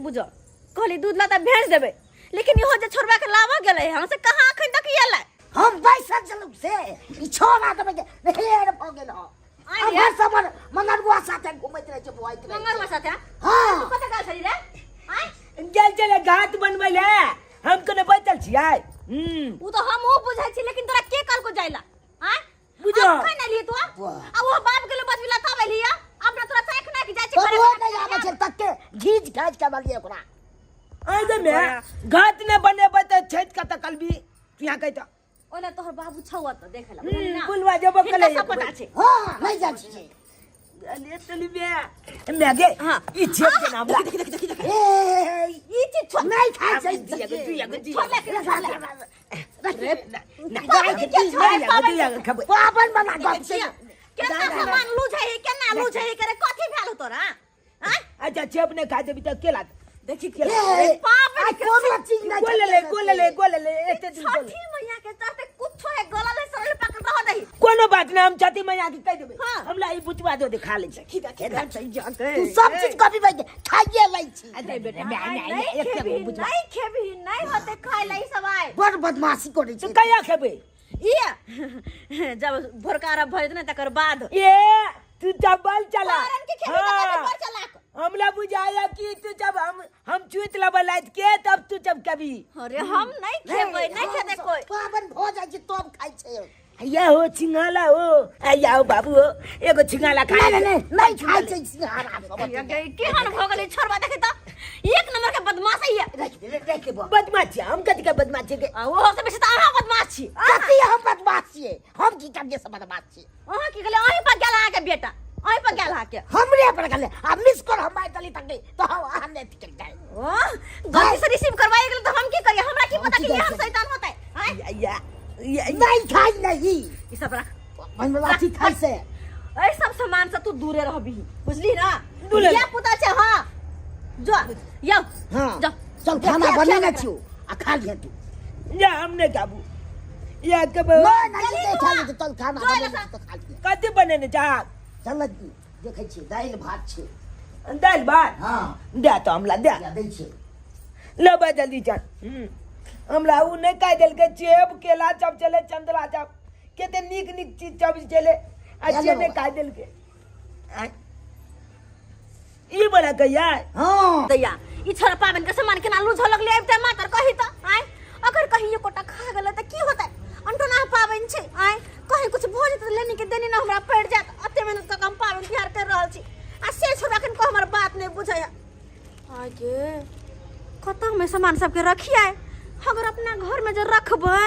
बुझो कहली दूध ला त भेज देबै लेकिन इहो जे छोड़बा के लाबऽ गेलै हन से कहाँ अखन तक एलै हम बैसल छलहुँ से ई छोड़ा देबै जे ढेर भऽ गेल हँ आइ आ रे। भरि समर मनरुआ साथे घुमैत रहै छै बौआइत रहै मंगरवा छै साथे हँ तू कतऽ गेल छली रे आँय गेल छलै घाट बनबै ले हम कोने बैठल छियै उ तऽ हमहूँ बुझै छी लेकिन तोरा के कहलको जाइला आँय बुझो। अखन एलियै तू वाह। आ वो बाप गेलो बचबिला तब एलियै अपना तोरा चाख ना कि जाइ छै तब ओ नहि आबै छै तते घीच घाच के बलियै ओकरा आइ दे मे घाट ने बनेबै तऽ छठि कतऽ कलबी तू यहाँ कहि तऽ ओना तोहर बाबू छौ ओतऽ देखै ला बुलवा जेबो हिनका कले सब पता छै हँ नहि जाइ छियै अले चलू बे मैगे हाँ। ई छेप के नाम ला देख देख देख देख ए ई चीज छोड़ नहि खाइ छै दुइया गो दुइया गो छोड़ ले छोड़ ले खबै पाबन बना गप छै केना सामान लूझै है केना लूझै है करे कथी भेल तोरा आँय अच्छा चेप ने खा देबी तऽ केला देखी ए, पाबन आ कोनो चीज नहि गोल ले गोल ले गोल ले एते दिन गोल छठी मैया के चलते कुछो है गलल है सड़ल पकड़ रह नहीं कोनो बात ना हम छठी मैया के कहि देबै हाँ। हमरा ई बुचवा दो खा ले छै तू सब चीज कभी भाई खाइए लै छी अरे बेटा नहीं खेबी नहीं खेबी नहीं होते खाए ला ई सब आए बड़ बदमाशी करै तू छै कहिया खेबै ये जब भोरका अरब भऽ जेतै ने तकर बाद ए तू चबल चला पारन के खेबी तऽ हाँ। बड़ चलाक हमरा बुझाया कि तू जब हम चुइत लेबै लाइत के तब तू जब कभी अरे हम नहीं खेबै नहीं खेतै कोई पाबन भऽ जाइ छै तब खाइ छै या हो छिंगाला हो या हो बाबू हो एगो छिंगाला खा नहि नहि नहि खाइ छै सिंघारा सब केहन भऽ गेलै छोड़बा देखै तऽ एक नंबर के बदमाश है ये राखि दे राखि दे बा बदमाश छियै हम कथी के बदमाश छियै के आ ओहो से बेसी तऽ अहाँ बदमाश छी कथी हम बदमाश छियै हम की करियै से बदमाश छियै अहाँ की गेलै अहीं पर गेल अहाँके बेटा अहीं पर गेल अहाँके हमरे पर गेलै आ मिस कॉल हम मारि देली तक तो हम अहाँ नहि अथी करि जाय ओ गलती से रिसीव करवाए गेल तऽ हम की करियै हमरा की पता कि एहन शैतान होतै आँय या या या नहीं खाइ नहीं ई सब रख बनवला चीज खाइ से एहि सब सामान से तू दूरे रहबही बुझली ना दूरे। धिया पुता छै हाँ जो यौ हाँ जो चल खाना बनेने छियौ आ खा लिहे तू या हम नहीं खाबू या के नहीं नहीं चली नहीं तू खा आ। लिहे चल खाना जो बनेने एला छियौ तऽ खा लिहे कथी बनेने छा चल ने देखै छियै दालि भात छै दालि भात हाँ दे तो हमला दे या दै छियै लेबै जल्दी चल हमरा उ नहि कहि देलकै चेप केला सब चले चंदरा सब कते नीक नीक चीज सब चले आ से नहि कहि देलकै आँय। ई बड़ा कहिया हाँ दैया ई छोरा पाबनि के सामान केना लूझऽ लगलै आबिते मातर कही तऽ आँय अगर कहीं एकोटा खा गेलै तऽ की होतै अनटोना पाबनि छै आँय कहीं कुछ भऽ जेतै तऽ लेनी के देनी ने हमरा पड़ि जायत एते मेहनत कऽ कऽ हम पाबनि तिहार करि रहल छी आ से छोरा एखन को हमर बात नहि बुझैया आय गे कतऽ हम एहि सामान सबके रखियै अगर अपना घरमे जे रखबै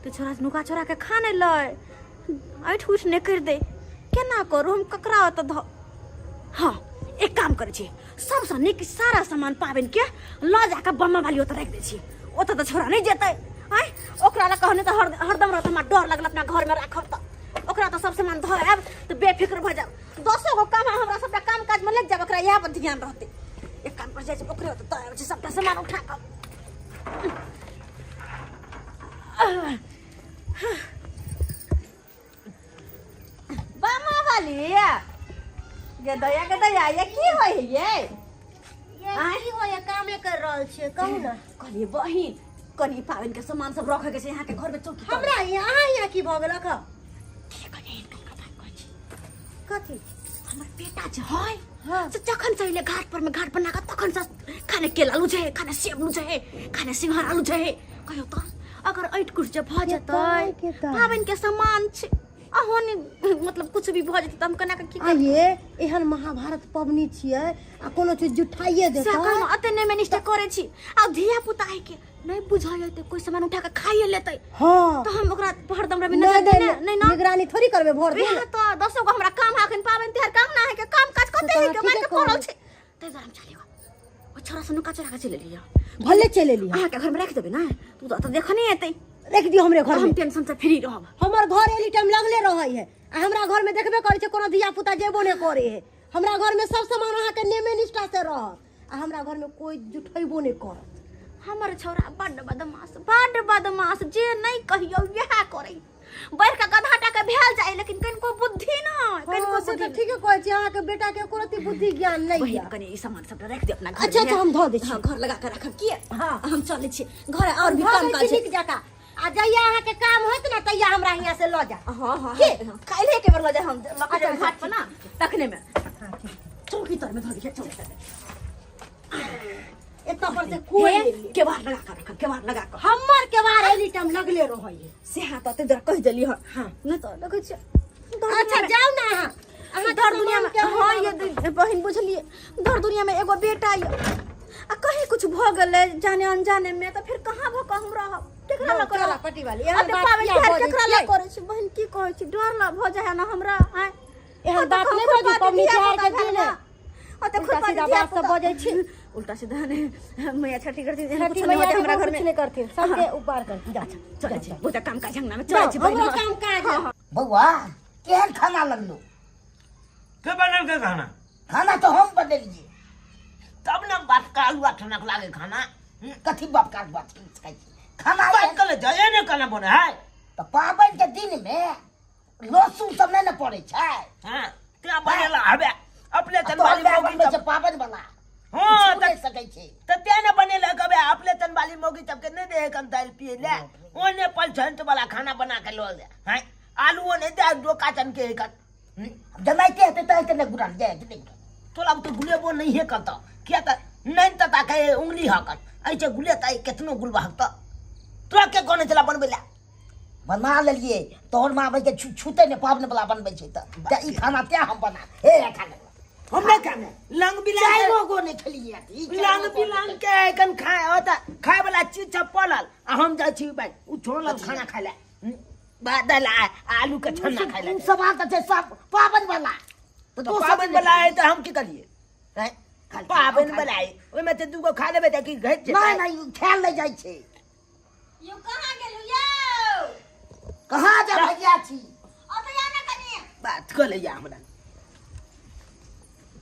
तऽ छोरा नुका छोरा के खा नहि लै ऐठ उठ नहि करि दै केना करू हम ककरा ओतऽ धऽ हाँ एक काम करै छी सबसँ नीक सारा सामान पाबनिके लऽ जाकऽ बम्मा वाली ओतऽ राखि दै छी ओतऽ तऽ छोरा नहि जेतै आँय ओकरा लए कहने तऽ हर हरदम रहत हमरा डर लगल अपना घरमे राखब तऽ ओकरा तऽ सब सामान धऽ आयब तऽ बेफिक्र भऽ जायब दसो गो काम हमरा सबटा काम काजमे लागि जायब ओकरा इएह पर ध्यान रहतै एक काम कर जाइ छी ओकरे ओतऽ दऽ आबै छी सबटा सामान उठा कऽ बामा वाली गे दया के दया ये की होय है ये ये की होइए कामे कर रहल छियै कहू ने कहलिए बहिन कनी पाबनि के सामान सब रखे के छै यहाँ के घर में चौकी हमरा यहाँ अहाँ यहाँ की भऽ गेलक हँ? की कहियै हिनकर कथा कहै छी कथी हमर बेटा जे है हाँ। से जखन से अइले घाट पर में घाट बना कऽ तखन से खाने केला लूझे है खाने सेब लूझे है खाने सिंघाड़ा लूझे है कहियो तऽ अगर ऐट कुट जे भऽ जेतै केता? पाबनि के सामान छै अहो ने मतलब कुछ भी भऽ जेतै तऽ हम केना कऽ की आ ये एहन महाभारत पबनी छियै आ कोनो चीज जुठाइए से देतै कहलहुँ अते नहि मिनिस्टर करै छी आ धिया पुता है के नहीं बुझल जेतै कोई सामान उठा के खाइए लेतै हाँ तो हम ओकरा हरदम रवि नहीं नजर नहीं देने नहीं ना निगरानी थोड़ी करबे भर दिन वएह तो दसो गो हमरा काम है अखन पाबनि तिहार काम ना है के काम काज कते से है तऽ के मार ठीके के पड़ल कहलियै। छै ताहि दुआरे हम चलिए ओ छोरा से नुका चोरा के चलि एलियै भले चलि एलियै अहाँके घर में राखि देबै ने तू तऽ एतऽ देखऽ नहि एतै रख दियौ हमरे तऽ घर हम में टेंशन से फ्री रहब हमर घर एनी टाइम लगले रहै है आ हमरा घर में देखबे करै छै कोनो धिया पुता जेबो नहि करै है हमरा घर में सब सामान अहाँके नेमे निष्ठा से रहत आ हमरा घर में कोई जुठेबो नहीं करत हमर छौड़ा बड्ड बदमाश बड्ड बदमाश जे नहीं कहियो वएह करै बढ़ के गधा टा के भेल जाय लेकिन कनिको बुद्धि न कनिको हाँ, से बुद्धि तऽ ठीके कहै छी अहाँके बेटा के एको रत्ती बुद्धि ज्ञान नहि बहिन यऽ कनि ई सामान सब राखि दे अपना घर अच्छा, में। अच्छा, हम धऽ दै छी। हाँ, घर लगा के राखब किए हाँ। हम चलै छी घर और भी धऽ काम दै काज छी छै नीक जकाँ आ जहिया अहाँके काम होत ने तहिया हमरा हियाँ से लऽ जा हाँ हाँ के? हाँ, काल्हे के बेर लऽ जाय हम लऽ के अच्छा, जाय घाट पर ना तखने में हाँ, ठीक। चौकी तर में धऽ दिहे चौकी तर में। एतऽ पर से कोई हे, केबाड़ लगा के रखब केबाड़ लगा के हमर केवाड़ एनी टाइम लगले रहै है से हाँ तऽ तोरा कहि देली हँ हाँ। नहि तऽ देखै छियै अच्छा जाउ ने अहाँ अहाँ दर दुनिया में हाँ ये बहिन बुझलिए दर दुनिया में एगो बेटा ये आ कहीं कुछ भ गेलै जाने अनजाने में तऽ फिर कहाँ भऽ कऽ हम रहब केकरा लऽ कऽ चला रहब? पटी वाली अते एहन बात पाबनि किया तिहार बजै केकरा लऽ छियै? करै छी बहिन की कहै छी डर लऽ भऽ जाइ है ने हमरा आँय एहन ओते बात नहि खुरपाती बजू, पबनी धिया तिहार के पुता दिन भेल है। ना। ओते उल्टा खुरपाती सीधा धिया बात सब पुता। बजै छी। उल्टा सीधा नहि मैया छठी करथिन एहन छठी कुछ नहि मैया होतै हमरा के घर में कुछ नहि करथिन सबके उपार करथिन जा चलै छी बहुते काम काज अंगना में चलै जाउ, छी बहिन हमरो काम काज है। बौआ केहन खाना लगलो के बनल के खाना खाना तो हम बनेलिए तब ने बाप का आलुआ ठनक लागे खाना कथी बाप का बात खाइ छी खाना बात कर ले जाए ने खाना बने है तऽ पाबनि के दिन में लहसुन सब नहि ने पड़ै छै हां क्या बनेला हबे अपने आ तन तोहर वाली माय मौगी बनबै सब छै पाबनि वाला हां छू नहि सकै छै त ते ने बनेला कबे अपने तन वाली मौगी सबके नहीं दे कम दाल पिए ले ओने पलछंट वाला खाना बना के लो दे हैं आलूओ नहीं दे डोका चन के एक जमाइते हेतै तऽ हेतै नहि गुड़ल जाय नहि गुड़ल तोला तो गुलेबो नहीं है करता किया त नहीं त ताके उंगली हकत ऐसे गुले त केतनो गुलबा हकत तोरा के कोने चला बनबै ला बना लेलिए तोहर माँ के छूते नहि पाबनि वाला बनबै छै तऽ तऽ ई खाना तें हम बना हे खा ले हम नहीं खाने लंग बिलांग चारिगो गो नहि खेलिए अथी, लंग चारिगो गो बिलांग के एखन खाए होता खाए वाला चीज सब पड़ल आ हम जाइ छी भाई उ छोड़ल खाना खाए ला बादल आलू के छन्ना खाए ला उ सब आदत छै सब पाबनि वाला तऽ पाबनि वाला है तऽ हम की करिए हैं? खा ले, पाबनि खा ले। वाला है ओहिमे तऽ दूगो खा लेबै तऽ की घटि जेतै नहि नहि ई खायल नहि जाइ छै यौ कहाँ गेलु यौ कहाँ जा भैया छी ओतऽ या ना कनी बात कऽ लैया हमरा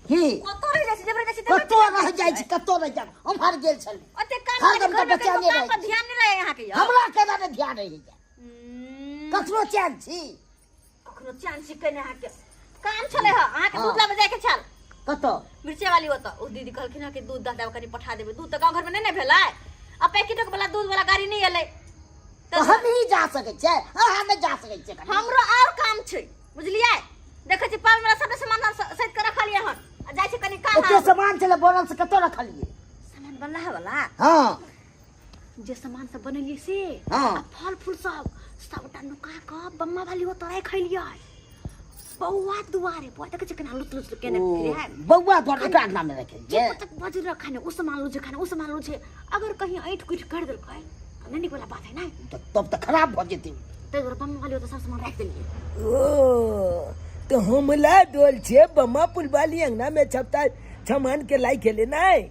की कतौ रहि जाइ छी जबरे जाइ छी तबरे कतौ रह जाइ छी कतौ रह जाइ उम्हर गेल छली ओते काम काज हरदम घर तऽ में बच्चा कनिको नहि काम रहै पर ध्यान नहि रहै अहाँके यौ हमरा केना नहि ध्यान रहै ककरो चैन छी कखनो चैन छी केने अहाँके काम छलै हँ अहाँके दूध लाबे जायके छल कतऽ मिर्चे वाली ओतऽ ओ दीदी कहलखिन हँ कि दूध दऽ देब कनि पठा देबै दूध तऽ गाँव घरमे नहि ने भेलै आ पैकेटक वाला दूध वाला गाड़ी नहि एलै तऽ हम ही जा सकै छियै अहाँ नहि जा सकै छियै कनि। हमरो और काम छै बुझलियै देखै छी पाबनि वाला सबटा सामान सैत के रखलियै हन आ जाइ छै कनि काम एते सामान छलै बनल से कतऽ रखलियै सामान बनला वाला हँ जे सामान सब बनेलियै से हँ। आ फल फूल सब सबटा नुका कऽ बम्मा वाली ओतऽ राखि एलियै बौआ दुआरे बौआ देखै छै केना लुच लुच केने फिरे है बौआ दुआरे ओकरा अंगना में रखे जे पतक बजर खाने ओ सामान लुझे खाने ओ सामान लुझे अगर कहीं ऐंठ कुठ कर देलकै तऽ नहि नीक वाला बात है ना तब तऽ खराब भऽ जेतै ताहि दुआरे बम्मा वाली ओतऽ सब सामान राखि देलियै ओ तो हमला डोल छे बम्मा पुलवाली अंगना में छपता छमान के लाई खेले नहीं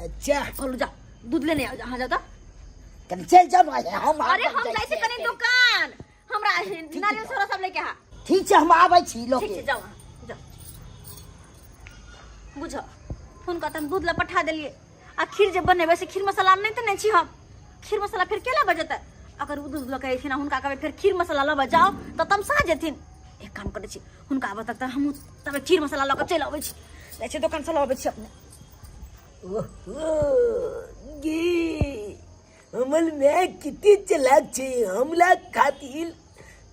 अच्छा कहलू जा दूध लेने आओ अहाँ जाओ तऽ कनि चलि जाउ ने हम अरे हम जाइ छी कनि दुकान हमरा नारियल सोरा सब लेके आ ठीक छै हम आबै छी ठीक छै लोके जाउ अहाँ जाउ बुझ हुनका तऽ हम दूध लए पठा देलियै आ खीर जे बनेबै से खीर मसाला नहि तऽ नहि छी हम खीर मसाला फेर केला बजेतै अगर ओ दूध लऽ के अयथिन आ हुनका कहबै फेर खीर मसाला लऽ जाउ तऽ तमसा जेथिन एक काम करै छी हुनका आबऽ तक तऽ हमहूँ तब खीर मसाला लऽ कऽ चलि अबै छी जाइ छी दोकानसँ लऽ अबै छी अपने ओहो गे हमर माय किती चलाक छै हमला खातिर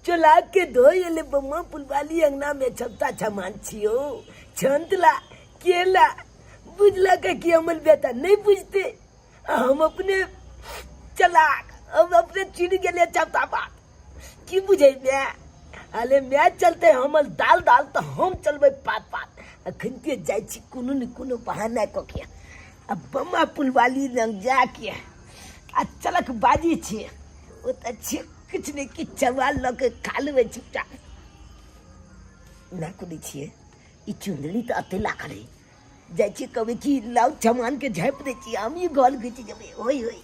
चलाक के धोइ एले बम्मा पुलवाली अंगना में छपता छमान छियो छंतला केला बुझला का कि हमर बेटा नहीं बुझते आ हम अपने चलाक हम अपने चिड़ गेले छपता बात की बुझे माय अरे माय चलते हमर दाल दाल तऽ हम चलबै पात पात अखन के जाइ छी कोनो ने कोनो बहाना कऽ के आ बम्मा पुलवाली लग जाके आ चलक बाजी छै ओ तऽ छै किछु ने किछु चबाल लऽ के खा लेबै चुपचाप ना कुदै छियै ई चुंदड़ी तऽ अते लागल है जाइ छियै कहबै कि लाउ छमान के झाँपि दै छियै हमही गल घुसि जेबै ओइ ओइ।